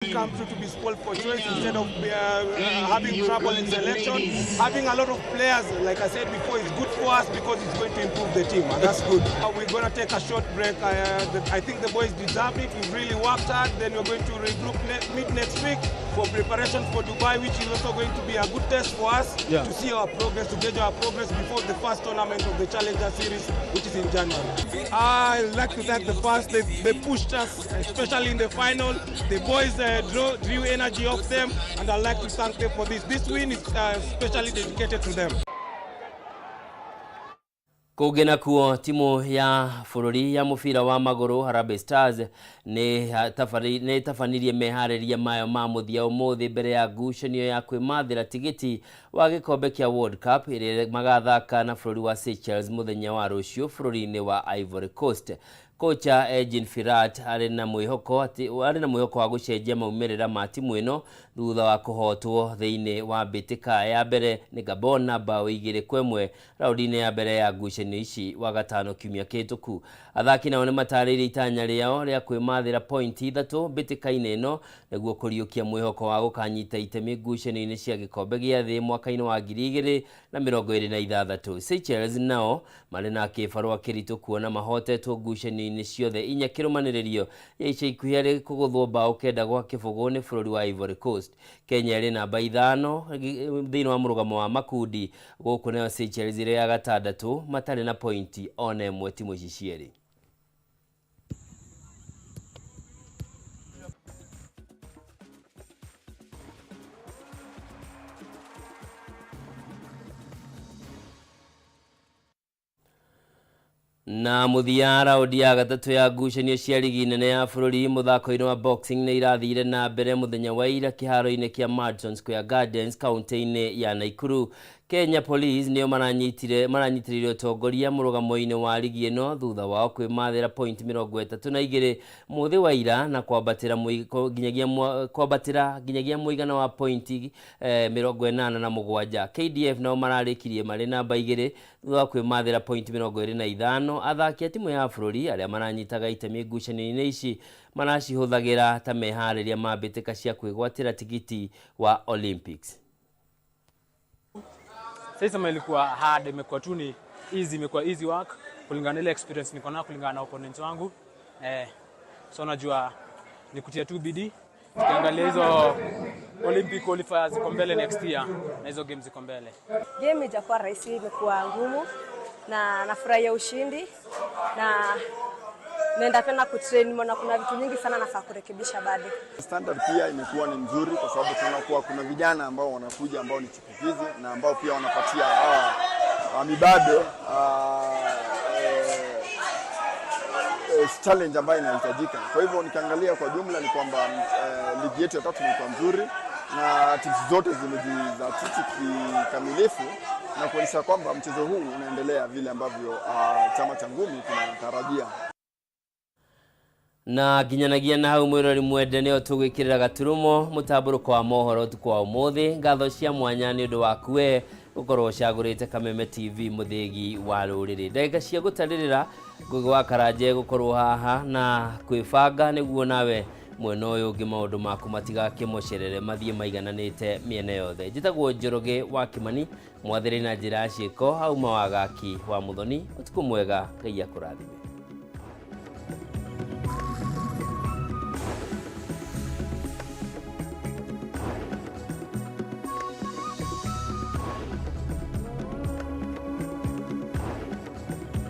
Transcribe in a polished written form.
Come through to be spoiled for choice instead of having trouble in selection. Having a lot of players, like I said before, is good for us because it's going to improve the team, and that's good. We're going to take a short break. I think the boys deserve it. We've really worked hard. Then we're going to regroup mid next week for preparation for Dubai, which is also going to be a good test for us to see our progress, to gauge our progress before the first tournament of the Challenger Series, which is in January. I'd like to thank the fans. They pushed us, especially in the final. The boys drew energy off them, and I'd like to thank them for this. This win is especially dedicated to them. Kũngĩ nakuo, timu ya bũrũri ya mũbira wa magũrũ Harambee Stars nĩ ĩtabanirie meharĩria mayo ma mũthia ũmũthĩ mbere ya ngucanio ya kwĩmathĩra tigiti wa gĩkombe kĩa World Cup ĩrĩa magathaka na bũrũri wa Seychelles mũthenya wa rũciũ bũrũri-inĩ wa Ivory Coast. Kocha Engin Firat arĩ na mwĩhoko wa gũcenjia maumĩrĩra ma timu ĩno thutha wa kũhotwo thĩinĩ wa mbĩtĩka ya mbere nĩ Gabon na bao 2-1 raũndi-inĩ ya mbere ya ngucanio ici wagatano kiumia kĩhĩtũku. Athaki nao nĩmatarĩirie itanya rĩao rĩa kwĩmathĩra pointi 3 mbĩtĩka-inĩ ĩno nĩguo kũriũkia mwĩhoko wa gũkanyita itemi ngucanio-inĩ cia gĩkombe gĩa thĩ mwaka-inĩ wa 2026. Seychelles nao marĩ na kĩbarũa kĩritũ kuona mahotetwo ngucanio-inĩ ciothe 4 kĩrũmanĩrĩrio ya ica ikuhĩ arĩ kũgũthwo bao 9-0 nĩ bũrũri wa Ivory Coast. Kenya ĩrĩ namba 5 thĩinĩ wa mũrũgamo wa makundi, gũkũ nayo Seychelles ĩrĩ ya gatandatũ matarĩ na pointi ona ĩmwe timu ici cierĩ. Na mũthia, raundi ya gatatũ ya ngucanio cia rigi nene ya bũrũri mũthako-inĩ wa boxing nĩ irathire na mbere mũthenya wa ira kĩharo-inĩ kĩa Madison Square Gardens kaunti-inĩ ya Nakuru. Kenya Police nĩo maranyitĩrĩire ũtongoria mũrũgamo-inĩ wa rigi ĩno thutha wao kwĩmathĩra point 32 mũthĩ wa ira na kwambatĩra nginyagia mũigana wa pointi 87. KDF nao mararĩkirie marĩ namba 2 thutha wa kwĩmathĩra pointi 25. Athaki a timu ya bũrũri arĩa maranyitaga itemi ngucanio-inĩ ici maracihũthagĩra ta meharĩria ma mbĩtĩka cia kwĩgwatĩra tigiti wa Olympics. Sasa ilikuwa hard, imekuwa tu ni easy, imekuwa easy work kulingana na ile experience niko nayo, kulingana na opponent wangu. So najua ni kutia tu bidii. Tukiangalia hizo Olympic qualifiers ziko mbele next year na hizo games ziko mbele. Game ijakuwa rahisi, imekuwa ngumu na nafurahia ushindi na naenda tena kutrain, maana kuna vitu nyingi sana nafaa kurekebisha bado. Standard pia imekuwa ni mzuri kwa sababu tunaona kuwa kuna vijana ambao wanakuja ambao ni chipukizi na ambao pia wanapatia hawa mibabe challenge ambayo inahitajika. Kwa hivyo nikiangalia kwa jumla ni kwamba ligi yetu ya tatu imekuwa nzuri na timu zote zimejizatiti kikamilifu na kuonyesha kwamba mchezo huu unaendelea vile ambavyo chama cha ngumi kinatarajia. Na nginyanagia na hau mwirori mwende nio tugwikirira gaturumo mutamburuko wa mohoro utuku wa umuthi. Ngatho cia mwanya ni undu waku we gukorwo ucagurite Kameme TV, muthigi wa ruriri. Ndagika cia gutaririra Ngugi wa Karanja gukorwo haha na kwibanga niguo nawe mwena uyu ungi maundu maku matigakĩmocerere mathie maigananĩte mĩena yothe. Njĩtagwo Njoroge wa Kimani, mwathĩrĩ na njĩra ya ciĩko auma wagaki wa Muthoni. Ũtukũ mwega, Ngai akũrathime.